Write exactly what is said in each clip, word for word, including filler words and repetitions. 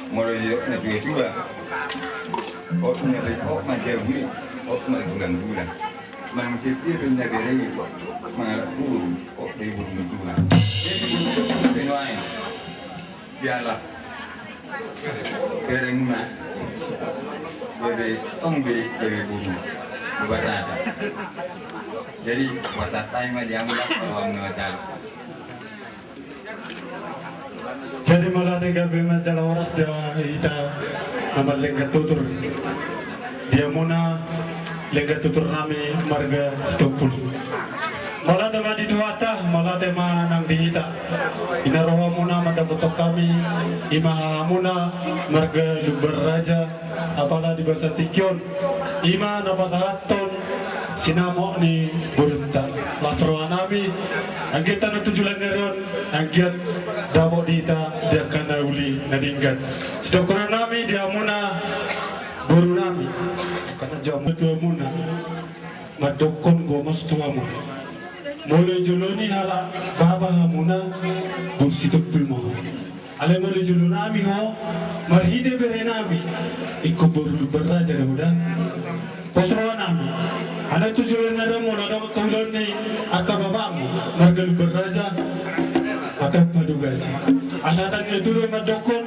Molo didok na tua-tua, hot na be hot ma jabu i, hot ma gulang-gulang. Manang sepi pe na bere i, mangalap boru, hot do i boru ni tulang. Jadi boru ni tulang pe nuaeng. Jala beremuna, bere tong be, bere boru. Ibarat. Jadi, puasa tai ma di amuna, kalau amuna tahu. Jadi mauliate gabe ma jala horas di hita na marlenggan tutur. Di hamuna lenggan tutur nami marga Sitompul. Mauliate ma di Tuhanta, mauliate ma nang di hita. Di na rohamuna mandapothon hami, i ma hahamuna marga Lumban Raja. Apala di bagasan tingki on, i ma na pasahathon sinamot ni borunta. Las roha nami, anggiat tano tu joloan ni ari on, anggiat dapot di hita di angka na uli na denggan. Sidokkonon nami di hamuna boru nami, angka na jo hamu tu hamuna, mandokkon gomos tu hamuna. Molo jolo ni halak baba hamuna, boru Sitompul ma ho. Alai molo jolo nami ho, marhite bere nami, ingkon boru Lumban Raja do ho da. Pos roha nami. Alai tu jolo ni ari on molo adong angka ulaon ni angka babamu marga Lumban Raja, angka padugasi. Asa hata ni natuatua mandokkon,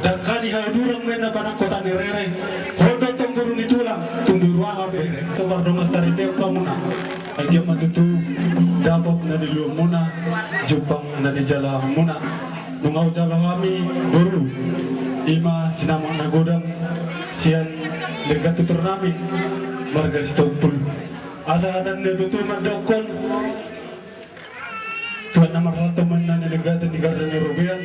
dangka ni hau durang ma inna panangkotan ni rere. Ho do tong boru ni tulang, tung boru aha bere. Sobar do ma sari teo hamuna. Anggiat ma tutu dapot na niluluanmuna, jumpang na nijalahanmuna. Nunga hujalo hami boru, i ma sinamot na godang sian lenggan tutur nami marga Sitompul. Asa hata ni natuatua mandokkon, Tuhan na marhalto ma inna na nidok ni garegan ni robean.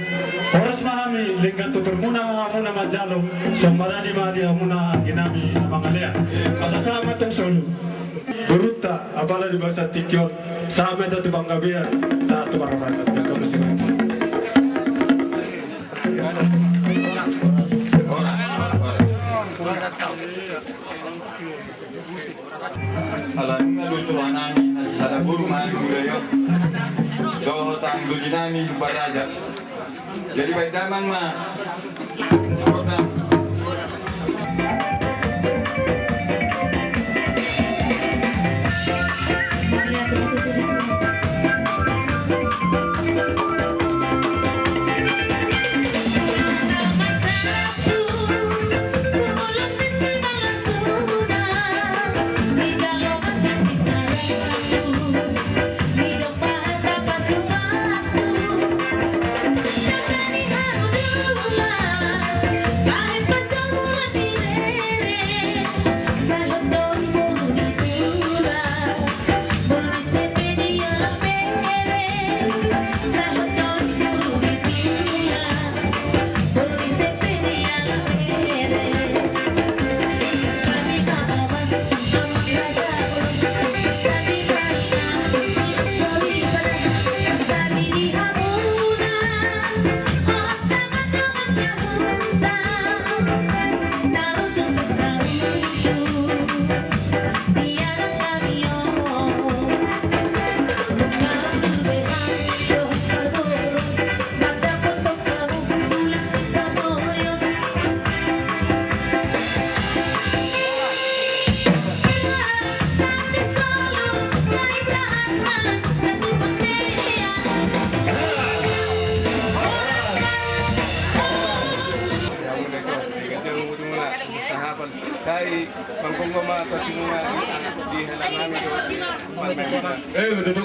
Horas ma hami lenggan tuturmuna, hamuna manjalo. Songon maradi ma di hamuna anggi nami na mangalean. Asa sahat ma tu solu. Borunta, apala di bagasan tingki on, sahat ma hita tu panggabean, sahat tu parhorasan. Jangka masih. Ala nunga do suru nami, na sisada boru ma hami mulai on. Dohot anggi nami Lumban Raja. Jadi baen damang ma. Sai, pangkonggo ma, pangkonggo ma, di halaman. Eh, betul tu.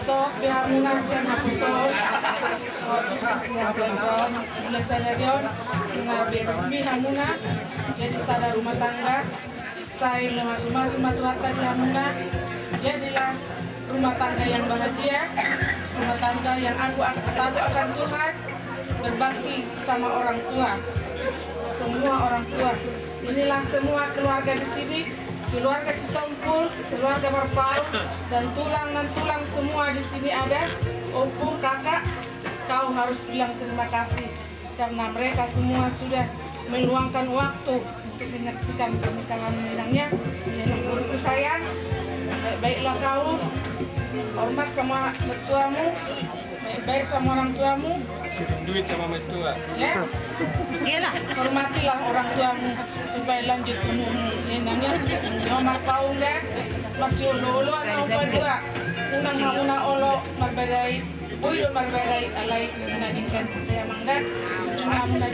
Sok be hamuna sian hapuson. Mulai sadari on, na be resmi hamuna jadi sada rumah tangga. Sai mamasu-masu ma Tuhanta di hamuna. Jadilah rumah tangga yang bahagia, rumah tangga yang aku, aku takut akan Tuhan, berbakti sama orang tua, semua orang tua. Inilah semua keluarga di sini, keluarga Sitompul, keluarga Marpaung, dan tulang nan tulang semua di sini ada, ompu, kakak, kau harus bilang terima kasih karena mereka semua sudah meluangkan waktu untuk menyaksikan pernikahan Inangnya. Ya, yang begitu sayang, baik-baiklah kau, hormat sama mertuamu, baik-baik sama orang tuamu. Kirim duit sama mertua. Ya. Iyalah. Hormatilah orang tuamu supaya lanjut umurmu. Ya, Inangnya, nomor paung dah, masih olo-olo anak upa dua. Unang hamuna olo marbadai. Boi do marbadai alai na denggan. Ya, mangga. Cuma hamuna.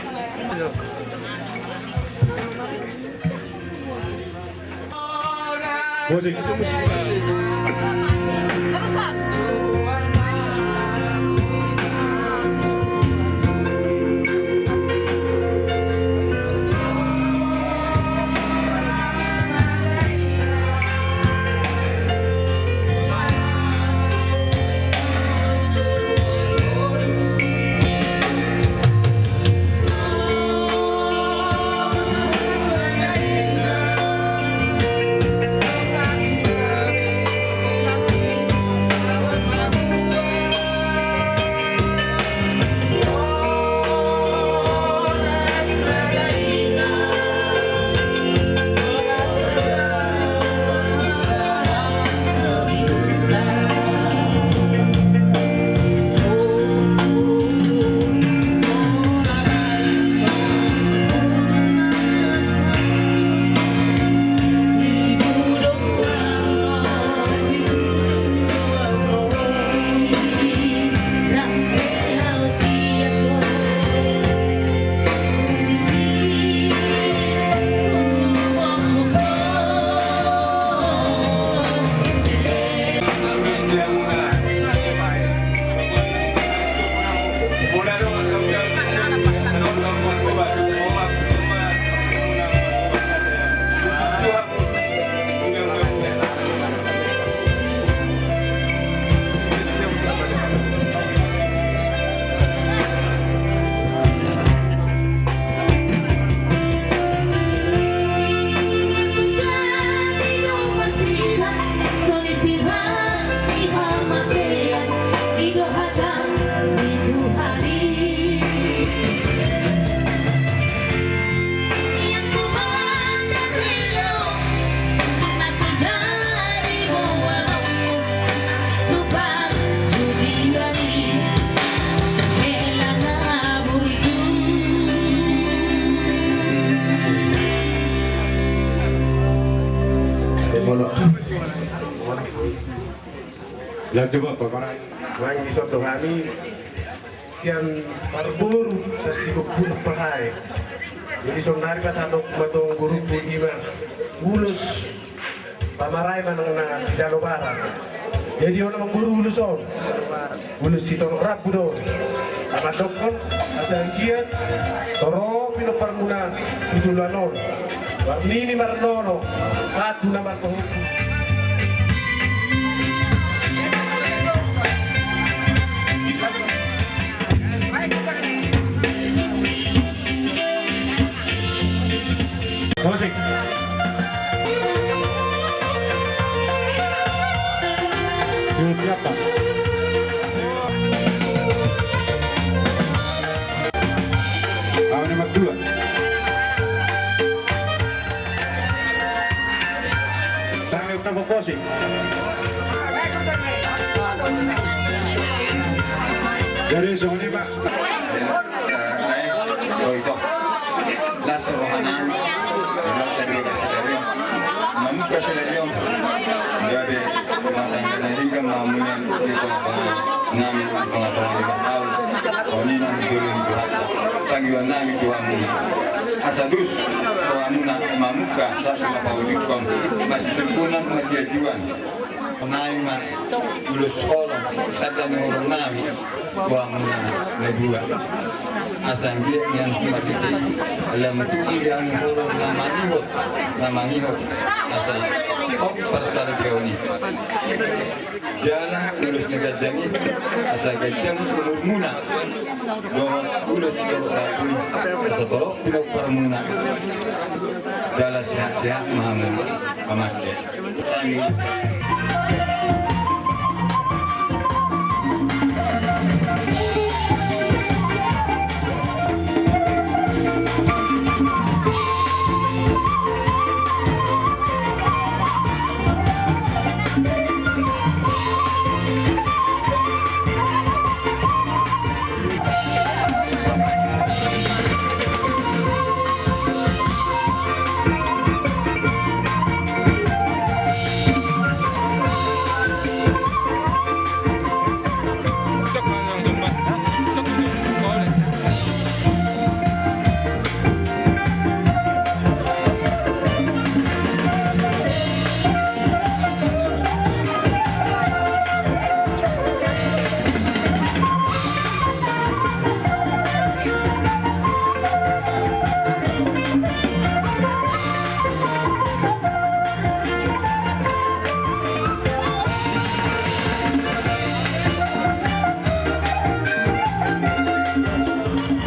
Musik. Lanjut, Pak, Pak. Baik, di soto kami. Sian parboru sasikokkun pahae. Jadi saonari pasahaton ma tu borungku ima ulos pamarae manang na jalo barang. Jadi on amangboru ulos on, ulos sitorop rambu do on. Mandokkon asa anggiat torop pinomparmuna tu joloan on. Marnini marnono, patu na marpahompu. Musik. Yuk, siapa? Kawan yang berdua. Tangan yang terpukul sih. Jadi, soalnya, Pak. Las rohanami, las dari bagas sadari on. Mamungka sadari on. Gabe rumah tangga na denggan ma hamu nian di tongatonganami, di tongatonga ni taon. Songon i nang jolo ni Tuhanta. Pangidoannami tu hamu. Asa dos rohamuna mamungka sahat tu na paujungkon. Masisempurna ma siajuan. Songon i ma ulos holong Tanda ni holong nami, boa muna na dua. Asa anggiat nian tu marhite i, lam tu i dia ni holong na mangihut, na mangihut. Asa, op, parsaripeon i. Jala ulos ni ganjang i, asa ganjang umurmuna. Dohot ulos dohot batu i, asa torop pinomparmuna. Jala sehat-sehat ma hamu, amang.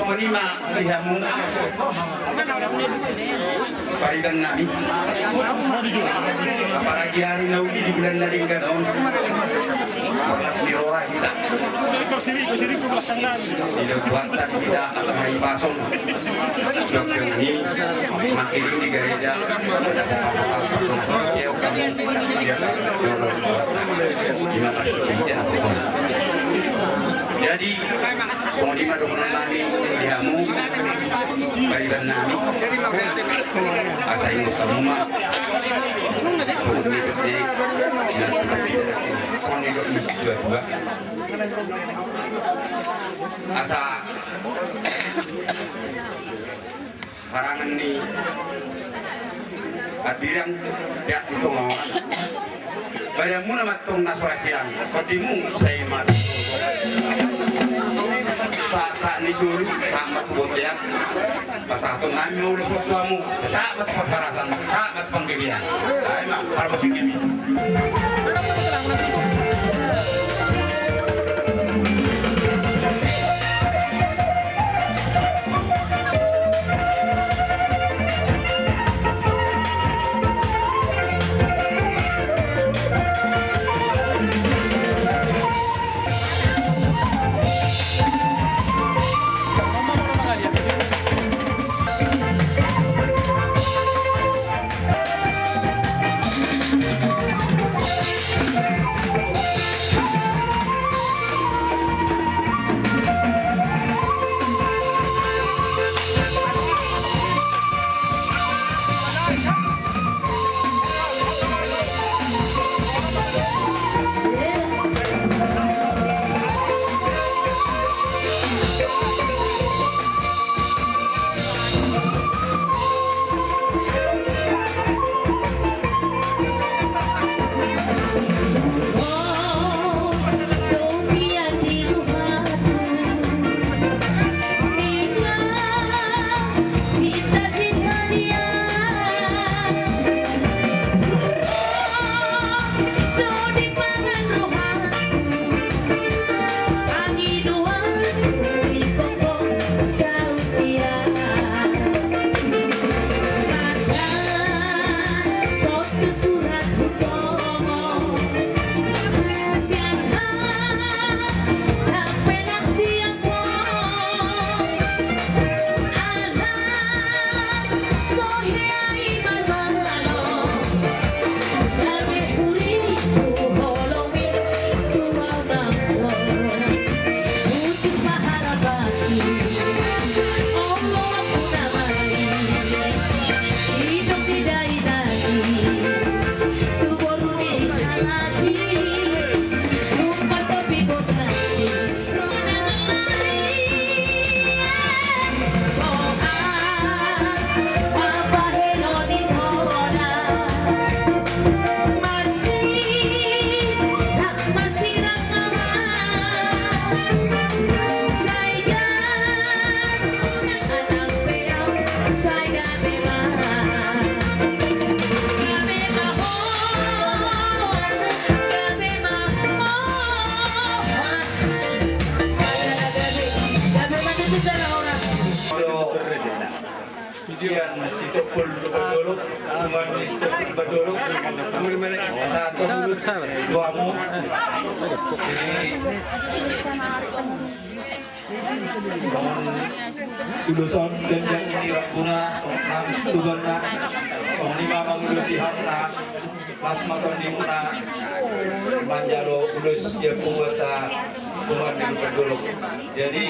Songon i ma di hamu pariban nami. Apalagi ari na uli di bulan na denggan on, marlas ni roha hita. Didok Tuhanta di hita angka hahipason. Didok songon i, mangkirim di gareja, mendapatkan pasu-pasu, pardongansaripeon hamu. Jadi, songon i ma dohonon nami di hamu pariban nami. Asa ingot hamu ma. Songon i dohonon ni sidua-dua. Asa harangan ni Adirang, peak tu tonga on. Badanmuna ma antong na so ra sirang, tondimuna sai ma. Sahat-sahat ni solu, sahat ma tu bontean. Pasahaton nami ma ulos on tu hamu, sahat ma tu parhorasan, sahat ma tu panggabean. Ai ma, parmusik nami. Sian Sitompul Lumban Dolok, Lumban Sitompul Lumban Dolok, sahat tu hamu. Jadi, songon ulos on, ganjang ni rambuna, songon nang tubangna, songon i ma mangulosi hata, las ma tondimuna, manjalo ulos sian punguanta, punguan ni Lumban Dolok. Jadi,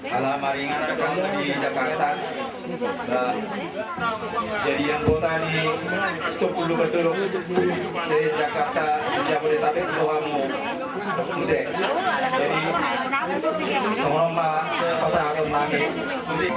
ala maringan di Jakarta. Nah, jadi anggota ni Sitompul Lumban Dolok se-Jakarta, se-Jabodetabek do hamu muse. Jadi, songon on ma pasahaton nami muse.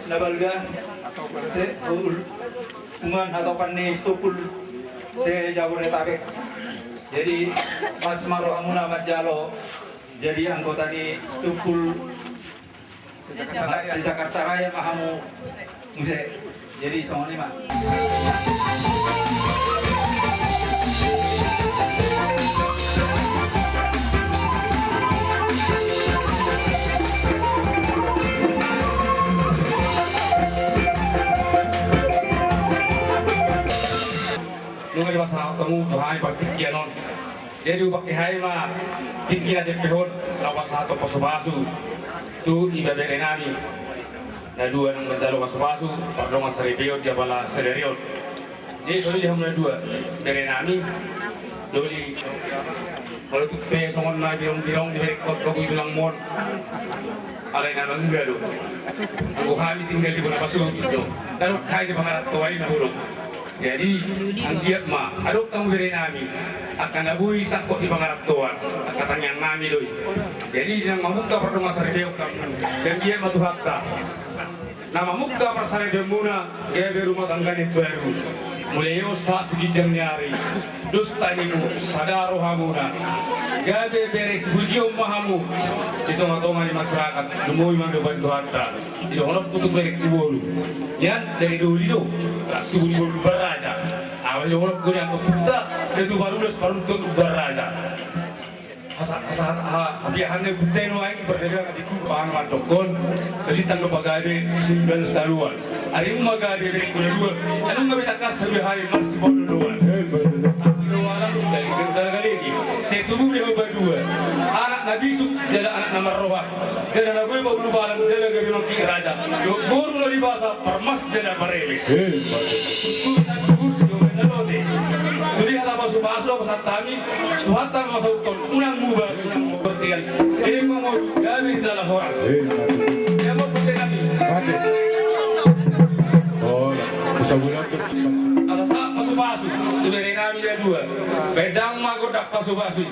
Na balga se-, ul-, punguan hatopan ni Sitompul se-Jabodetabek. Jadi, pas ma rohamuna manjalo jadi anggota ni Sitompul se-Jakarta Raya ma hamu muse. Jadi, songon i ma. Nunga dipasahat hamu tu hami partingkian on. Jadi, hupangke hami ma tingki na jempek on, laho pasahathon pasupasu tu ibebere nami na dua naung manjalo pasupasu pardongan saripeon di apala sadari on. Jadi, doli di hamu na dua, bere nami, doli. Molo tung pe songon na birong-birong diberengkon tu bui tulangmon, alai na mangga do. Anggo hami tinggal di bona pasogit do, tadok hami di pangarantoan i na bolon. Jadi, anggiat ma adong hamu bere nami, angka na boi sangkot di pangarantoan, angka tangiang nami do i. Jadi, di na mamungka pardongan saripeon hamu, sai anggiat ma Tuhanta na mamungka parsaripeonmuna, gabe rumah tangga na baru. Mulai on sahat tu ginjang ni ari, dos tahimu, sada rohamuna, gabe bere sipujion ma hamu di tonga-tonga ni masyarakat. Lumobi ma dopan Tuhanta. Sidohononku tu berengku boru, nian dari doli do, rap tubu ni boru Lumban Raja. Aha sidohononku nian tu ompunta, Datu Parulas Paruntung Lumban Raja. Asa, asa, aha, hapiahan ni ompunta i nuaeng, pardagangan di ku, pangan mandokkon, lintang do pagabe, simbal sitaluan. Ari nunga gabe berengku na dua, nunga be tangkas habiahan i marsipaolo-oloan. Anak na dua anak, dari Gonzaga Legi, sai tubu be ho badua. Anak na bisuk, jala anak na marroha. Jala na boi paulu palan, jala gabe mangkik raja. Dohot boru na di basa, parmas jala pareme. Sude hata pasupasu, pasahat hami, Tuhanta ma masauthon, unang muba, unang muba. Jadi, mangolu, gabe jala horas. Ia, mau pakai nami. Ala sahat pasupasu tu bere nami na dua. Baen damang ma gondang pasupasu i.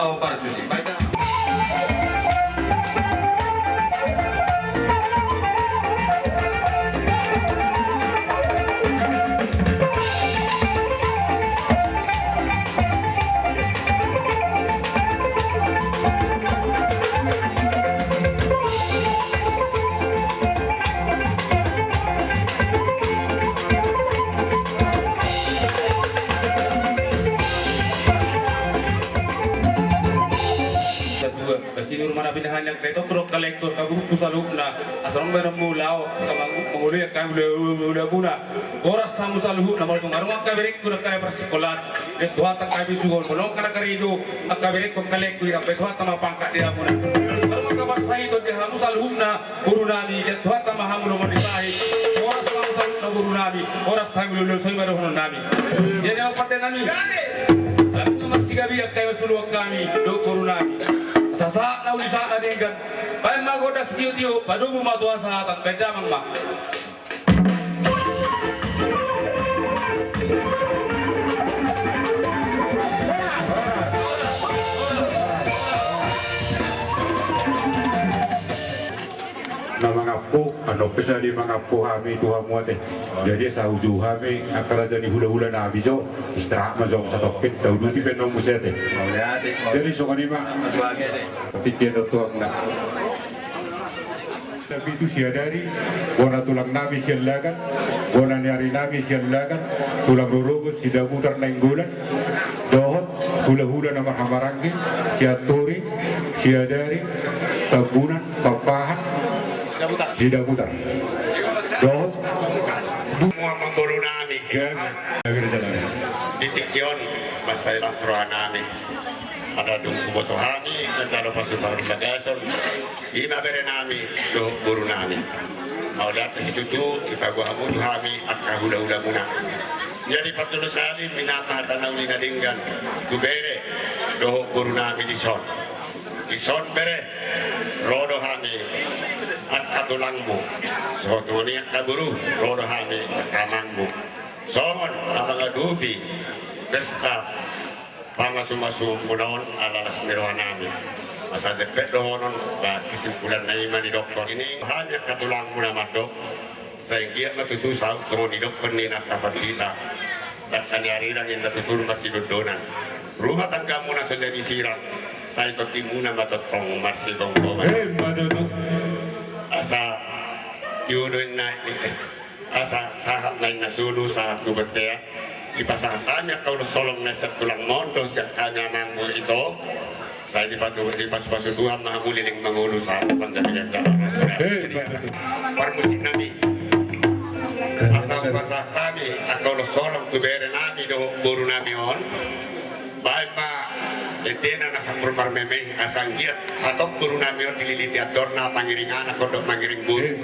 Au partusi, baik. Dua, basi ni rumah na pinahan yang ketok rok kalektor kaburuk saluhutna. Asa ro baenonmu laho, ka mangului angka hulahula muna. Horas hamu saluhutna, molo tung adong angka berengku na angka na parsikolaan, dian Tuhanta hami sungkun, molo angka na karejo angka berengku angka lengku, dian Tuhanta ma pangkat di hamuna. Molo angka parsahiton di hamu saluhutna, boru nami, dian Tuhanta ma hamu lomo ni sahit. Horas hamu saluhutna boru nami, horas hami hulahula, songon i ma dohonon nami. Jadi, amang pande nami, hami ma marsigabian, hami ma suluan hami dohot boru nami. Sasahat na uli sahat na denggan. Baen ma gondang sitiotio, padomu ma tu hasahatan, baen damang ma. Na mangampu, annon pe sadi mangampu hami tu hamu ate. Jadi asa uju hami angka raja ni hulahula nami jo, istirahat ma jo satongkin, tauduti pe annon muse ate. Jadi songon i ma. Tingki do tuak na. Sapitu Siadari, bona tulang nami Siallagan, bona ni ari nami Siallagan, tulang rorobot Sidabutar Nainggolan, dohot hulahula na marhahamaranggi, Sianturi, Siadari, Tambunan, Pampahan, Sidabutar. Dohot. Mua mamboru nami. Di tingki on, mansai las roha nami. Ala dung huboto hami manjalo pasupasu di bagasan, i ma bere nami dohot boru nami. Mauliate situtu, dipaboa hamu tu hami angka hulahula muna. Jadi patolu sali, minna ma hata na uli na denggan tu bere dohot boru nami dison. Dison bere, ro do hami angka tulangmu. Songon i angka boru, ro do hami angka amangmu. Songon na mangadopi pesta pamasumasu muna on, ala las ni roha nami. Asa jempek dohonon, ba, kesimpulanna i ma nidokkon. Ini hami angka tulangmu na mandok. Sai anggiat ma tutu saut songon nidokkon ni angka pandita. Dangka ni arirang inna tutur marsidondonan. Rumah tanggamuna so jadi sirang. Sai tondimuna ma tongtong marsigomgoman. Eh, ma tutu. Asa tio do inna i. Asa sahat ma inna solu, sahat tu bontean. Dipasahat hami angka ulos holong na sian tulangmon dohot sian hami amangmu ito. Sai dipatu, dipasupasu Tuhan ma hamu leleng mangolu sahat tu panggabean jaman na suda. Eh, parmusik nami. Asa hupasahat hami angka ulos holong tu bere nami dohot boru nami on. Baen ma endena na sampur marmeme, asa anggiat hatop boru nami on dililiti andorna, mangiring anak on dohot mangiring boru.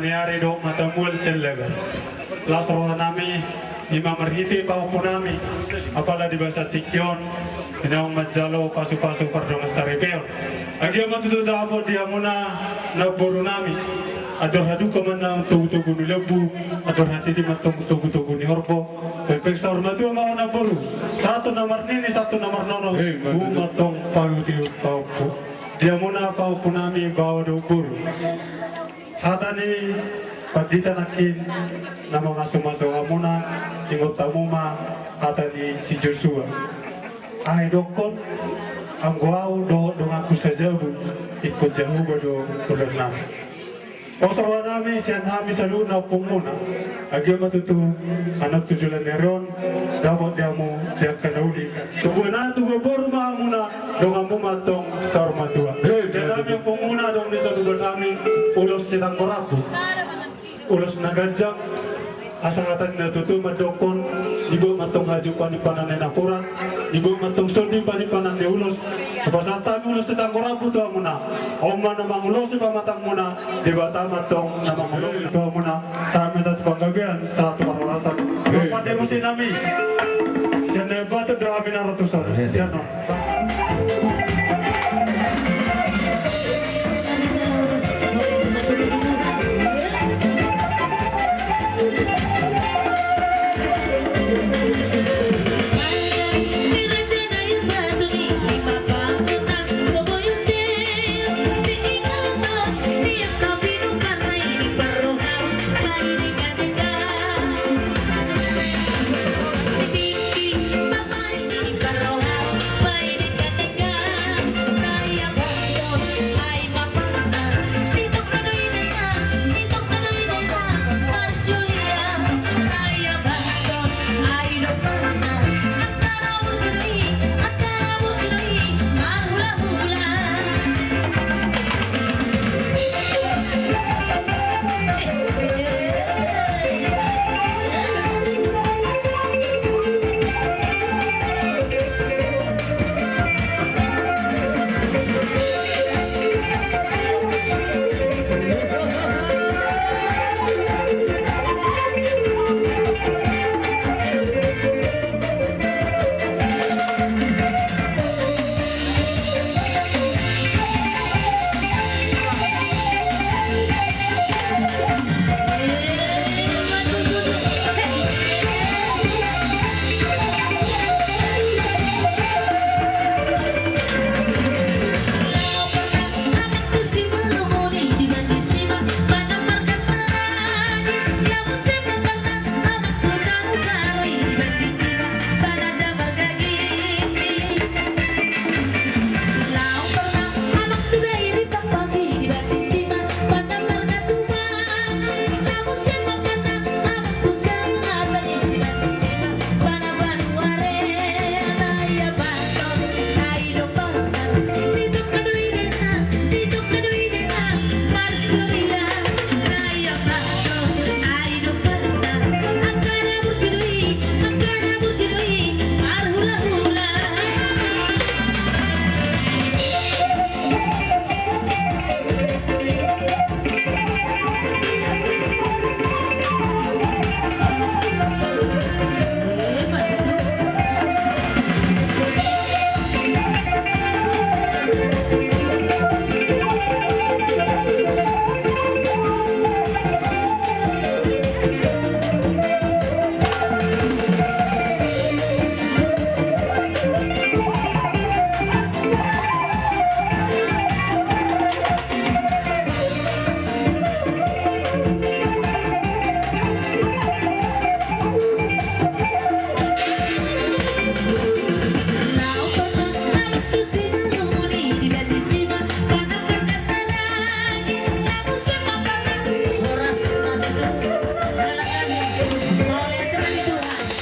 Ari dohot mata mual sian laga. Las roha nami, ima marhite pahompu nami, apala di bagasan tingki on, naung manjalo pasu-pasu pardongan saripeon. Agia ma tutu dapot di hamuna namboru nami. Andor halumpang ma antong togu-togu ni lombu, andor hatiti ma antong togu-togu ni horbo. Pepeng saur matua ma ho namboru. Sahat tu na marnini, sahat tu na marnono. Eh, ma tutu. Ima antong pahompu, pahompu. Di hamuna pahompu nami baoa dohot boru. Hata ni pandita nangkin na mamasu-masu hamuna, ingot hamu ma hata ni si Josua. Ai dokkon, anggo ahu dohot donganku sajabu, ingkon Jahowa do holan nami. Pos roha nami sian hami saluhutna ompungmuna, agia ma tutu, anak tu joloan ni ari on, dapot di hamu di angka na uli. Tubuan anak tubuan boru ma hamuna, donganmu ma antong saur matua. Eh, sian hami ompungmuna adong di son tubuan hami, ulos Sitangko Rambu. Ulos na ganjang, asa hata ni na tutu mandokkon, dibuat ma antong haju panimpanan ni napuran, dibuat ma antong sondi panimpanan ni ulos, hupasahat hami ulos Sitangko Rambu tu hamuna. On ma na mangulosi pamatangmuna, Debata ma antong na mangulosi tu hamuna. Sahat ma hita tu panggabean, sahat tu parhorasan. Oke. Pande musik nami. Sian Nabatur do hami na ro tuson. Oke. Sian on.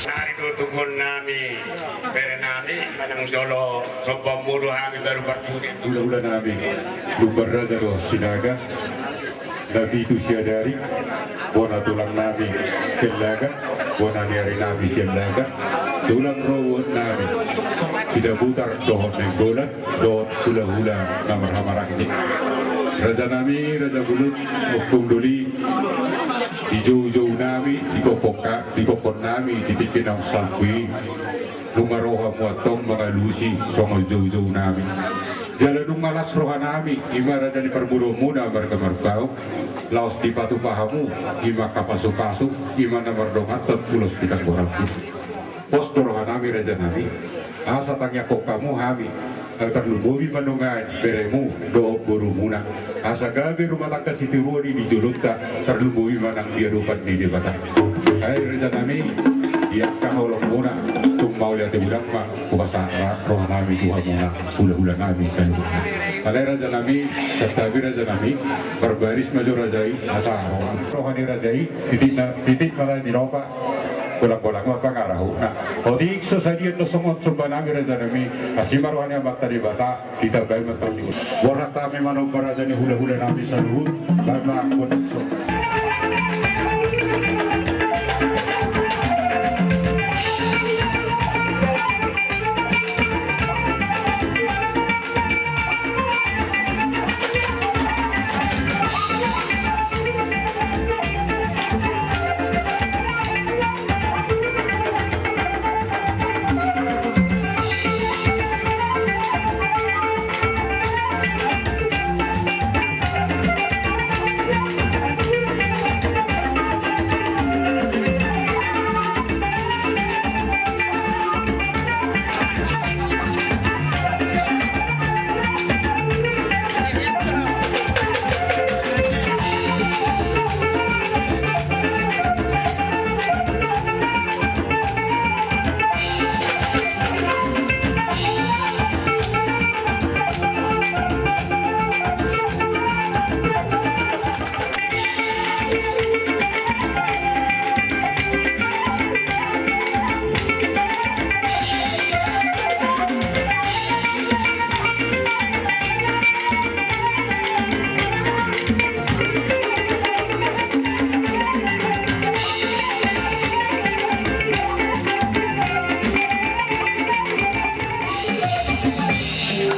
Nari do tubuan nami, bere nami, manang jolo somba mulu hami baru parjudi. Hula-hula nami, Lumban Raja do Sinaga. Na pitu siadari, bona tulang nami sian Laga, bona ni ari nami sian Laga, tulang rorobot nami Sidabutar dohot Nainggolan, dohot hula-hula na marhahamaranggi. Raja nami, raja bolon, ompung doli, di joujou nami, di kokkon ka-, di kokkon nami, di tingki na salpu i, nunga ro hamu antong mangalusi songon joujou nami. Jala nunga las roha nami, i ma raja ni parboruon muna marga Marukahau, laos dipatupa hamu, i ma angka pasupasu, i ma na mardongan ulos di tanggohonmu. Pos do roha nami raja nami, asa tangiangkon hamu hami, tarlumobi ma nunga beremu dohot borumuna, asa gabe rumah tangga sitiruon i di jolonta, tarlumobi ma nang di adopan ni Debata. Ai raja nami, di angka holong muna, tung mauliate godang ma, hupasahat roha nami tu hamuna, hula-hula nami saluhutna. Alai raja nami, santabi raja nami, barbaris ma jo raja i, asa roha, roha ni raja i, titik na, titik ma lae ni nopa. Bolang-bolang ma pangarahutna. Otik so sadia do songon somba nami raja nami, asi ma roha ni Amanta Debata, ditambai ma tongtong. Borhat hami manomba raja ni hula-hula nami saluhut, baen ma angka somba.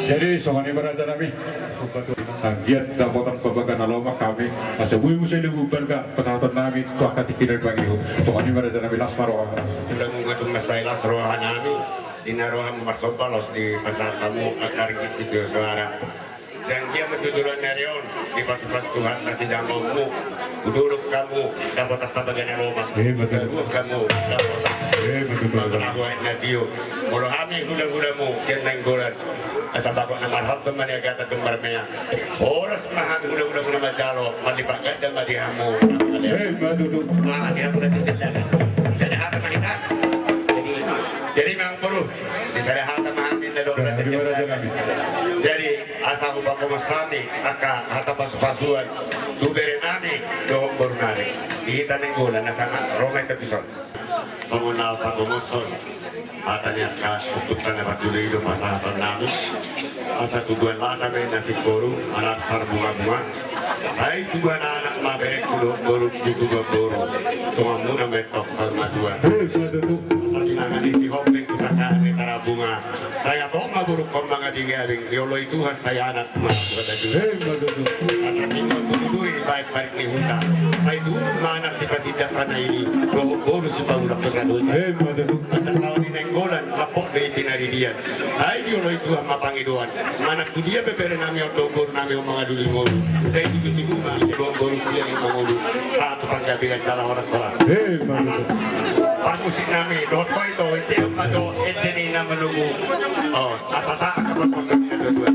Jadi songon i ma raja nami. Anggiat dapotan pambaga na lomak hami, asa boi muse na umbalga pasahaton nami tu angka tingki na mangihut. Songon i ma raja nami, las ma roha. Ulamu ma tung mansai las roha nami, di na rohamu marsomba laos dipasahat hamu angka ringgit sitio soara. Sai anggiat ma tu joloan ni ari on, dipasupasu Tuhanta sidaonganmu, tu dolok hamu dapotan pambaga na lomak. Ima tutu. Ruas hamu dapotan. Ima tutu. Mangkana ahu aek na tio. Molo hami hula-hulamu sian Nainggolan, asa bagot na marhalto ma niagatan tu marmea. Horas ma hami hula-hulamu na manjalo, marlipat ganda ma di hamu. Ima tutu. Wah, di hamu na tu sila. Sada hata ma hita. Jadi, jadi Amangboru, sisada hata ma hami na dohot. Jadi, asa hupahomos hami angka hata pasu-pasuan tu bere nami dohot boru nami. Di hita Nainggolan na sanga ro ma hita tuson. Songon na pahomoshon hata ni angka ompunta na parjolo i do pasahaton nami. Asa tubuan lasa baen na singkoru, manat sarbunga-bunga. Sai tubuan anak ma berengku dohot borungku, tubuan boru, tongamuna ma antong saur matua. Asa di nanga ni Sihombing tu tangkahan ni Tarabunga. Sai antong ma borungkon mangabing-abing, dioloi Tuhan sai anak ma tu hata dua. Asa singkop tu duri baen barik ni huta. Sai tubu ma anak sipasindak panahili, dohot boru sipaulak tu sadongan. Asa taon ni Nainggolan, lapok be i pinaridian. Sai dioloi Tuhan ma pangidoan. Manang tu dia pe bere nami on dohot boru nami on mangalului ngolu, sai tubu-tubu ma dohot boru kuliah ni mangolu. Satu panggabean jala horas-horas. Parmusik nami dohot ito, ito ma jo ente ni na manunggu. Oh, asa sahat ma pahomoshon ni na dua-dua.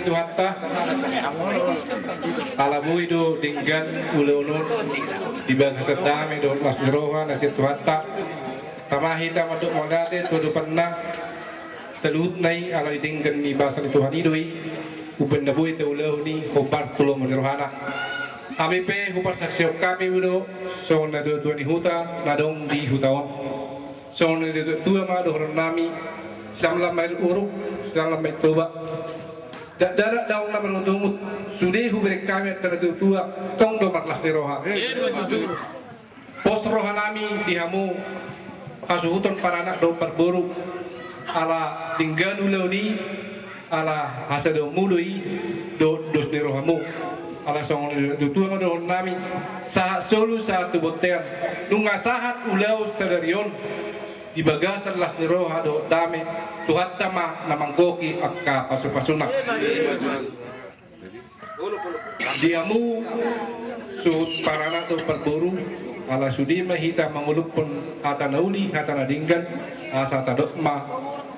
Tuhanta, ala boi do denggan ulaon on di bagasan dame dohot las ni roha na sian Tuhanta. Tama hita mandok mauliate tu adopanna. Saluhutna i ala di denggan ni basa ni Tuhan i do i, umbahen na boi taulahon i hombar tu lomo ni rohana. Hami pe huparsaksihon hami do songon natuatua ni huta na adong di huta on. Songon natuatua ma dohononnami: Silamlam ma i uruk, silamlam ma i toba. Dakdanak daong na marungutungut, sude hubereng hami antong natuatua, tong do marlas ni roha. Pos rohanami di hamu hasuhuton paranak dohot parboru, ala denggan ulaon i, ala hasadaonmu do i dohot dos ni rohamu. Ala songon natuatua ma dohononnami: Sahat solu sahat tu bontean. Nunga sahat ulaon sadari on di bagasan las ni roha dohot dame, Tuhanta ma na manggohi angka pasupasuna. Di hamu suhut paranak dohot parboru, ala sude ma hita mangoluphon hata na uli, hata na denggan, asa tadok ma: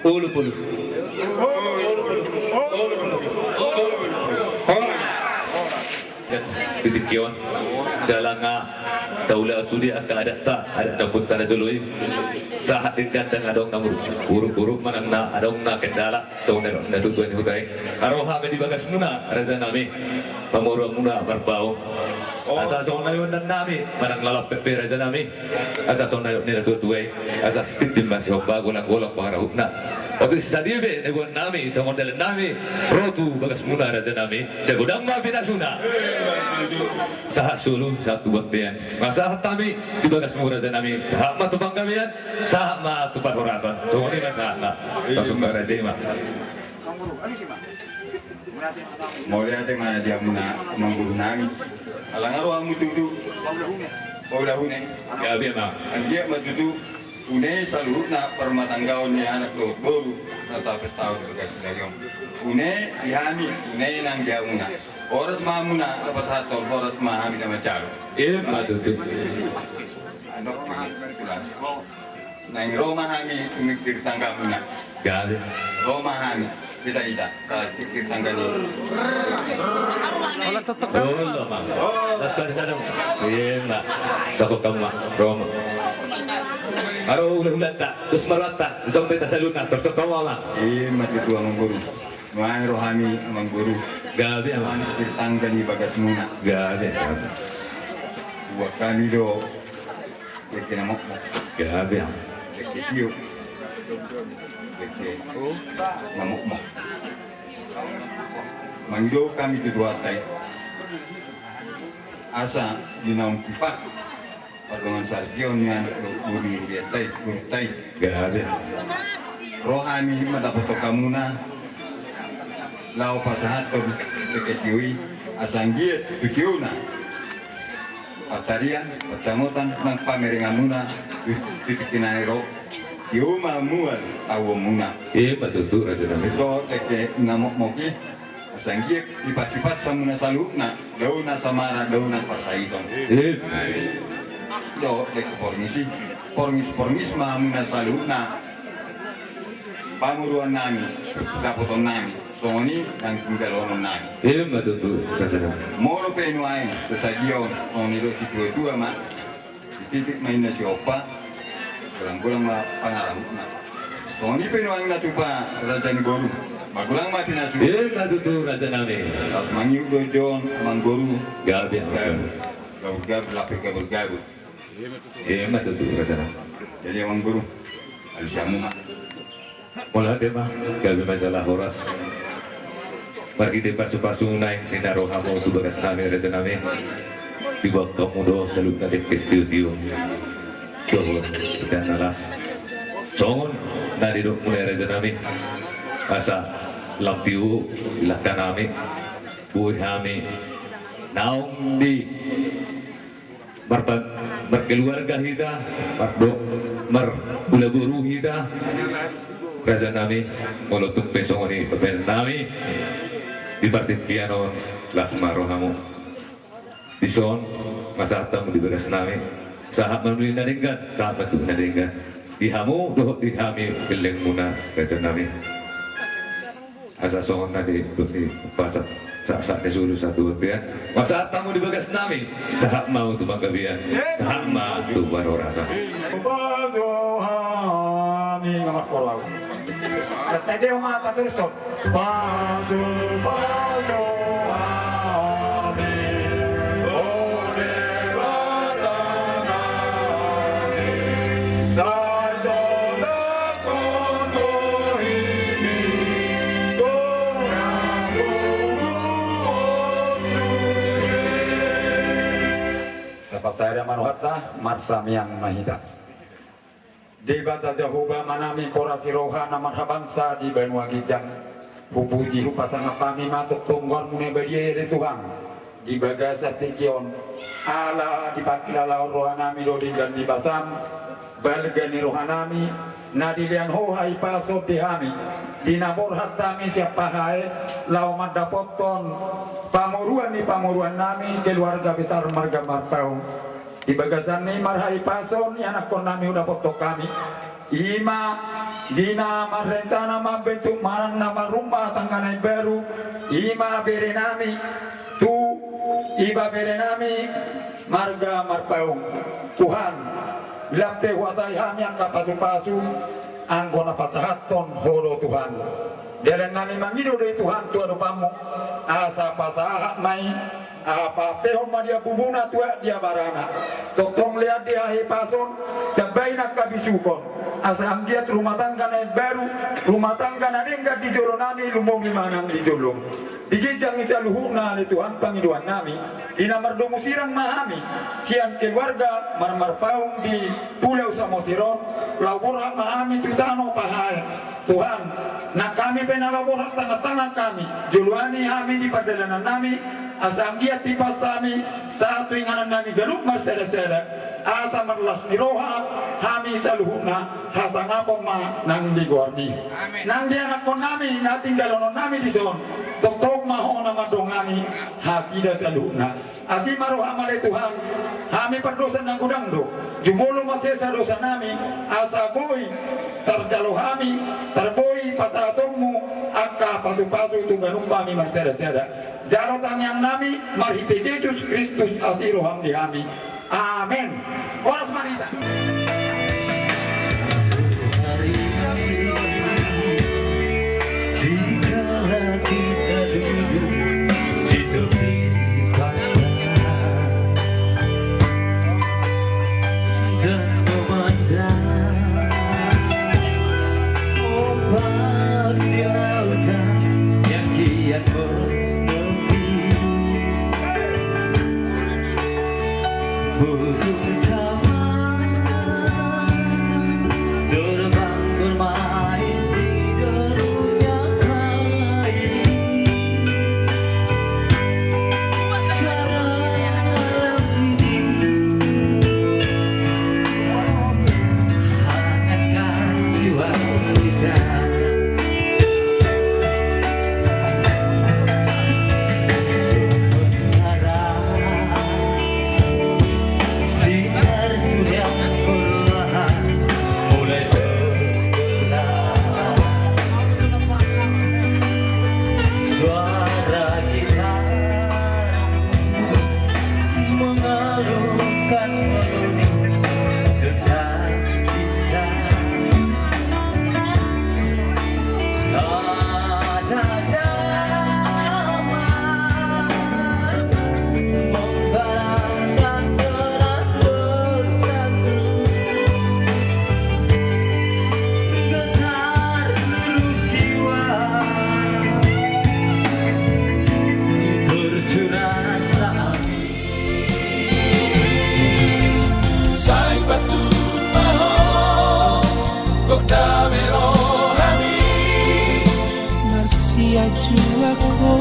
Olop, olop. Horas. Di tingki on jala nga taulahon sude angka adatta, adat na punta na jolo i. Sahat di gandang adong na uruk, uruk manang na adong na kendala. Songon na tutu ni huta i. Ro hami di bagasmuna, rajanami. Pamoruonmuna marpaung. Asa songon na nidoknami manang lalap pepe, rajanami. Asa songon na nidok ni natuatua i. Asa sitintin ma sihompa, golanggolang pangarahutna. Otik sisadibe na boanonnami songon dalannami ro tu bagasmuna, rajanami. Sai godang ma pinasuna. Sahat solu sahat tu bontean. Nga sahat hami di bagasmu, rajanami. Sahat ma tu panggabean. Sahat ma tu parhorasan. Songon i ma sahatna. Pasuk ma raja i ma. Mauliate ma di hamuna amangborunami. Ala nga ro hamu tutu paulahune. Gabe ma. Anggiat ma tutu une saluhutna parmatanggaon ni anak dohot boru na tapestahon di bagas sadari on. Une di hami, une nang di hamuna. Horas ma hamuna na pasahathon, horas ma hami na manjalo. Ima tutu. Naeng ro ma hami tu mikkir tanggamuna. Gabe. Ro ma hami. Hita, hita. Ka mikkir tangga ni. Olo ma. Ima. Tokop hamu ma. Ro ma. Aro hulahulanta. Dos ma rohanta. Jom hita saluhutna. Torsok hamu ma. Ima tutu, amangboru. Nuaeng ro hami, amangboru. Gabe, amang. Mikkir tangga ni bagasmuna. Gabe, gabe. Buat hami do. Dengke na mokmok. Gabe, amang. Dengke tio. Dengke na mokmok. Mangido hami tu Tuhanta i. Asa di naung tipak pardongan saripeon ni anak dohot boru ni hurianta i, borunta i. Gabe. Ro hami mandapothon hamuna laho pasahathon dengke tio i, asa anggiat tu tiona pansarian, pansamotan nang pamerenganmuna di tingki na ro. Tio ma mual tahuonmuna. Ima tutu, rajanami. Dohot dengke na mokmok i, asa anggiat dipasipas hamuna saluhutna, dao na samara, dao na parsahiton. Ima. Dohot dengke porngis i, porngis, porngis ma hamuna saluhutna. Pamoruonnami, dapotonnami. Songon i nang tinggalhononnami. Ima tutu, rajanami. Molo pe nuaeng tu sadia on, songon i do situatua ma: Sititik ma inna sihompa, golanggolang ma pangarahutna. Songon i pe nuaeng na tupa, raja ni boru, magolang ma pinasuna. Ima tutu, rajanami. Laos mangihut do di on, amangboru. Gabe, amang. Gabur, gabur, lape gabur, gabur. Ima tutu, rajanami. Jadi, amangboru, alusi hamu ma. Mauliate ma, gabe ma jala horas. Marhite pasupasu naeng ninna rohamu tu bagasnami, rajanami. Diboan hamu do saluhutna dengke sitiotio. Songon na las. Songon na nidokmuna, rajanami. Asa lam tio di langkanami. Boi hami naung di marpa-, markeluarga hita, mardo-, marhulaboru hita, rajanami, molo tung pe songon i bahenonnami, di partingkian on, las ma rohamu. Dison, pasahat hamu di bagasnami, sahat ma uli na denggan, sahat ma tu na denggan. Di hamu, dohot di hami, gellengmuna, rajanami. Asa songon na di, di umpasa, sa, sa, ni solu satu waktu ya. Masa tamu di bagas nami, sahat ma tu panggabean, sahat ma tu parhorasan. Pasu hami, ngamar korau. Terus tadi oma tak terus tuh. Pasu, pasu hami, o Debata nami. Tapasahat ma rohanta, martamiang ma hita. Debata Jahowa Amanami, horas ni roha na marhabangsa di banua ginjang. Hupuji hupasangap hami ma tongtong goarmu na badia i ale Tuhan. Di bagasan tingki on, ala dipangkilalahon rohanami do denggan ni basam, balga ni rohanami, na dilean ho hahipason di hami, di na borhat hami sian pahae, laho mandapothon pamoruan ni pamoruannami, keluarga besar marga Marpaung. Di bagasan ni marhahipason ianakhonnami hudapothon hami, i ma di na marrencana mambentuk manang na marrumah tangga na imbaru, i ma berenami, tu iba berenami marga Marpaung. Tuhan, lam pe huhatai hami angka pasupasu, anggo na pasahathon ho do Tuhan. Dalannami mangido do i Tuhan tu adopanmu, asa pasahat ma i, asa pahampehon ma di ambubuna tu aek di abarana. Tongtong lean di hahipason, tambai nangkin bisukon. Asa anggiat rumah tangga na imbaru, rumah tangga na denggan di jolonami, lumobi ma nang di jolom. Di ginjang ni saluhutna ale Tuhan pangidoannami, di na mardomu sirang ma hami, sian keluarga Marmarpaung di Pulau Samosir on, laho borhat ma hami tu tano pahae. Tuhan, nang hami pe na laho borhat tangan-tangan hami, joloani hami di pardalanannami, asa anggiat hipas hami, sahat tu inganannami ganup marsadasada, asa marlas ni roha hami saluhutna, hasangapon ma nang di goarmi. Amin. Nang di anakhonnami na tinggalhononnami dison, tongtong ma ho na mandongani hasida saluhutna. Asi ma roham ale Tuhan, hami pardosa na godang do, jumolo ma sesa dosanami, asa boi tarjalo hami, tarboi pasahatonmu angka pasupasu tu ganup hami marsadasada. Jalo tangiangnami marhite Jesus Kristus asi roham di hami. Amen. Horas ma hita. Di kala kita duduk di tepi pantai dan memandang ombak di lautan yang kian menepi. Burung camar terbang bermain di derungnya air. Suara alam ini hangatkan jiwa kita. Sementara sinar surya perlahan mulai bergelap. Suara gitar mengalunkan melodi tentang cinta. Ada damai membarang dan telah bersatu, getar seluruh jiwa tercurah saat Sai patut ma ho, gok dame rohami. Marsianjuak ho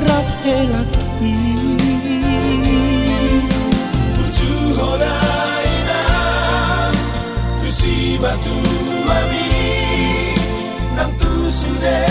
rap helaki. Burju ho da inang tu simatuami, nang tu sude